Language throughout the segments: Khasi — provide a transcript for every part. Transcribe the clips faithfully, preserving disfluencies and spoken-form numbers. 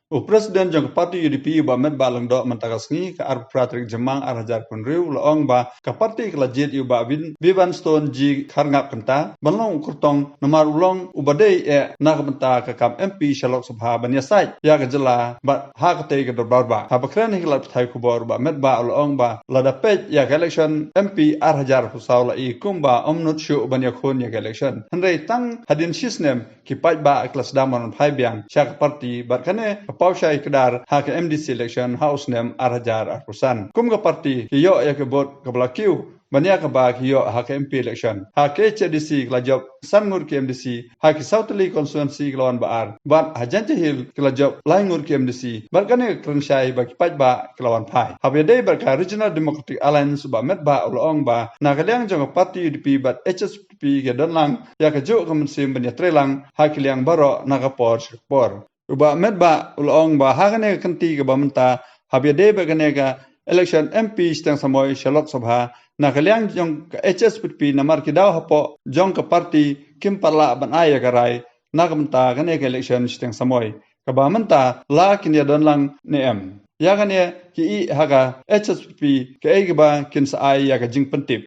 U President jong ka party U D P, u Bah Metbah Lyngdoh, mynta ka sngi ka arphew phra tarik Jymmang ar hajar arphew hynriew, u la ong ba ka party ka la jied ïa u Bah Win, Biban Stone G Kharngap Kynta ban long u kyrtong, namar u long uba dei eh na ka bynta ka kam M P sha Lok Sabha ban ïasaid ïa ka jylla bad ha katei ka dorbar bah. Haba kren ha ki lad pathai khubor, u Bah Metbah u la ong ba lada peit ïa ka election M P ar hajar arphew saw, la i kumba ym nud shuh ban ïakhun ïa ka election. Hynrei tang hadien shi snem ki paidbah ki la sdang ban phai biang sha ka party, bad kane ka paw shai kdar ha ka M D C election ha u snem ar hajar arphew san. Kum ka party ki ïoh ïa ka vote kaba la kiew ban ïa kaba ki ïoh ha ka M P election. Ha ka H A D C ki la jop san ngut ki M D C, ha ki saw tylli constituency ki la wan ba ar, bad ha Jaintia Hills ki la jop lai ngut ki M D C, bad kane ka kren shai ba ki paidbah ki la wan phai. Haba ïadei bad ka Regional Democratic Alliance, u Bah Metbah u la ong ba na ka liang jong ka party U D P bad H S P D P ki don lang ïa kajuh ka mynsiem ban ïatrei lang ha ki liang baroh na ka por sha ka por. U Bah Metbah u la ong ba ha kane ka kynti kaba mynta, haba ïadei bad kane ka election M P shiteng samoi sha Lok Sabha, na ka liang jong ka H S P D P, namar ki daw hapoh jong ka party kim pat lah ban ai ïa ka rai na ka bynta kane ka election shiteng samoi, kaba mynta la kin ïa don lang ne em. Ïa kane ki i ha ka H S P D P kaei kaba kin sa ai ïa ka jingpyntip.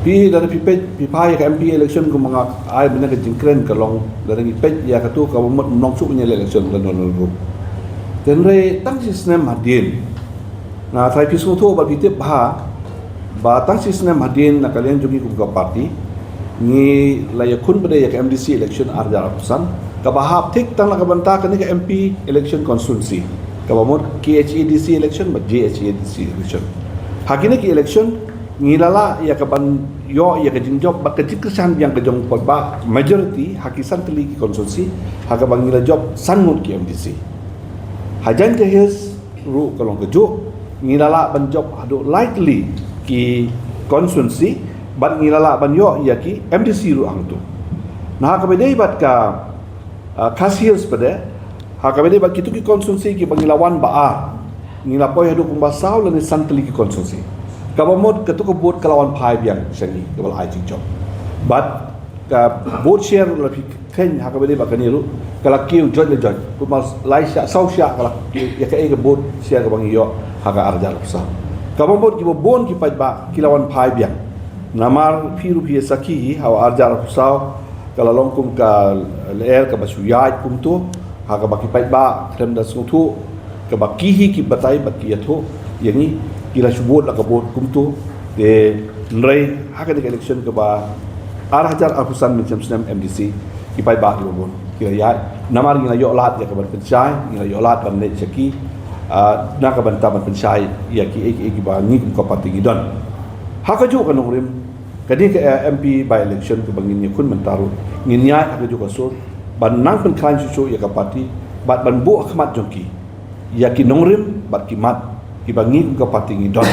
Phi, lada phi peit, phi phai ïa ka M P election, kumba nga ai bynta ka jingkren ka long, lada ngi peit ïa katu kaba mut ym long shuh ïa ka election lada don ruh. Hynrei tang shi snem hadien, nga trai phi sngewthuh bad phi tip bha ba tang shi snem hadien na ka liang jong ngi kum ka party, ngi la ïakhun pat de ïa ka M D C election ar hajar arphew san, kaba hap thik tang na ka bynta kane ka M P election constituency, kaba mut K H A D C election bad J H A D C election. Ha kine ki election ngi la lah ïa kaban ïoh ïa ka jingjop bad ka jingkyrshan biang ka jong paidbah, majority ha ki san tylli ki constituency, ha kaba ngi la jop san ngut ki M D C. Ha Jaintia Hills ruh ka long kajuh, ngi la lah ban jop haduh lai tylli ki constituency, bad ngi la lah ban ïoh ïa ki M D C ruh hangtu. Na ha kaba ïadei bad ka, ah, Khasi Hills pat de, ha kaba ïadei bad kitu ki constituency kiba ngi la wan ba ar, ngi la poi haduh kumba saw lane san tylli ki constituency, kaba mut katu ka vote ka la wan phai biang sha ngi, kaba la ai jingjop. Bad ka vote share, la phi khein ha kaba ïadei bad kane ruh, ka la kiew joit la joit, kumba lai shah, saw shah ka la kiew ïa kaei ka vote share kaba ngi ïoh ha ka ar hajar arphew saw. Kaba mut kiba bun ki paidbah ki la wan phai biang. Namar phi ruh phi sakhi hi, ha u ar hajar arphew saw ka la long kum ka lyer kaba shu ïaid kumtu, ha kaba ki paidbah khlem da sngewthuh, kaba ki hi ki batai bad ki ïathuh ïa ngi, ki la shu vote la ka vote kumtu. Te hynrei ha kane ka election kaba ar hajar arphew san mynshem snem M D C, ki paidbah kiba bun ki la ïaid, namar ngi la ïoh lad ïa kaban pynshai, ngi la ïoh lad ban leit sha ki, ah, na ka bynta ban pynshai ïa kiei kiei kiba ngi kum ka party ngi don. Ha kajuh ka nongrim, kane ka, eh, M P by election kaba ngin ïakhun mynta ruh, ngin ïaid ha kajuh ka sur ban nang pynkhlaiñ shuh shuh ïa ka party, bad ban buh ha khmat jong ki ïa ki nongrim bad ki mat kiba ngi kum ka party ngi don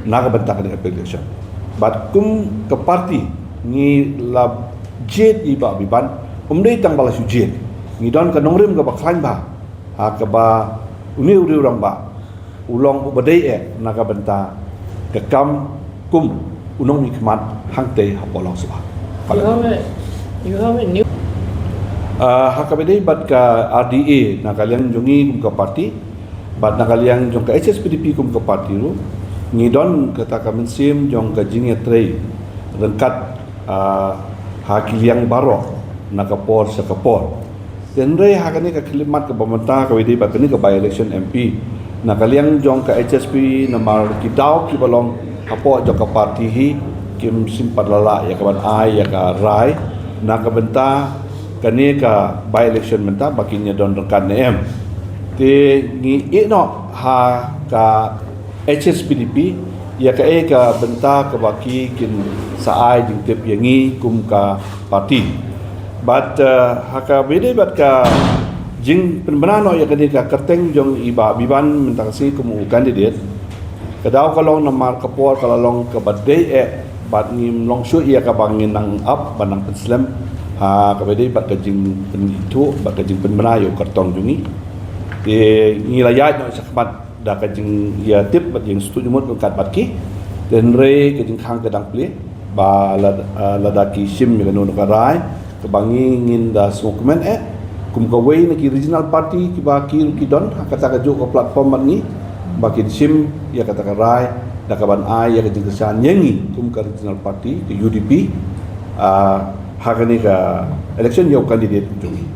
na ka bynta kane ka election. Bad kum ka party ngi la jied ïa i Bah Biban, ym dei tang ba la shu jied, ngi don ka nongrim kaba khlaiñ bha, ha kaba une u riewrangbah u long uba dei eh na ka bynta ka kam kum u nongmihkhmat hangtei hapoh Lok Sabha. You have a, you have a new Ah, ha kaba ïadei bad ka R D A, na ka liang jong ngi kum ka party bad na ka liang jong ka H S P D P kum ka party ruh, ngi don kata ka mynsiem jong ka jingïatrei ryngkat, ah, ha ki liang baroh na ka por sha ka por. Hynrei ha kane ka khyllipmat kaba mynta kaba ïadei bad kane ka by election M P, na ka liang jong ka H S P, namar ki daw kiba long hapoh jong ka party hi kim shym pat la lah ïa kaban ai ïa ka rai na ka bynta kane ka by election mynta ba kin ïa don ryngkat ne em. Te ngi ïeh noh ha ka H S P D P ïa kaei ka bynta kaba ki kin sa ai jingtip ïa ngi kum ka party. Bad, eh, ha kaba ïadei bad ka jingpynbna noh ïa kane ka kyrteng jong i Bah Biban mynta ka sngi kum u candidate, ka daw ka long namar ka por ka la long kaba dei eh bad ngim long shuh ïa kaba ngin nang ap ban nang pynslem ha kaba ïadei bad ka jingpynithuh bad ka jingpynbna ïa u kyrtong jong ngi. Te ngi la ïaid noh shakhmat da ka jingïatip bad jingsngewthuh jingmut ryngkat bad ki. Te hynrei ka jingkhang ka dang plie ba lad-, ah, lada ki shim ïa kano kano ka rai kaba ngi ngin da sngewkmen eh, kum kawei na ki regional party kiba ki ruh ki don ha kata kajuh ka platform bad ngi, ba kin shim ïa kata ka rai da kaban ai ïa ka jingkyrshan ïa ngi kum ka regional party ka U D P, ah, ha kane ka election ïa u candidate jong ngi.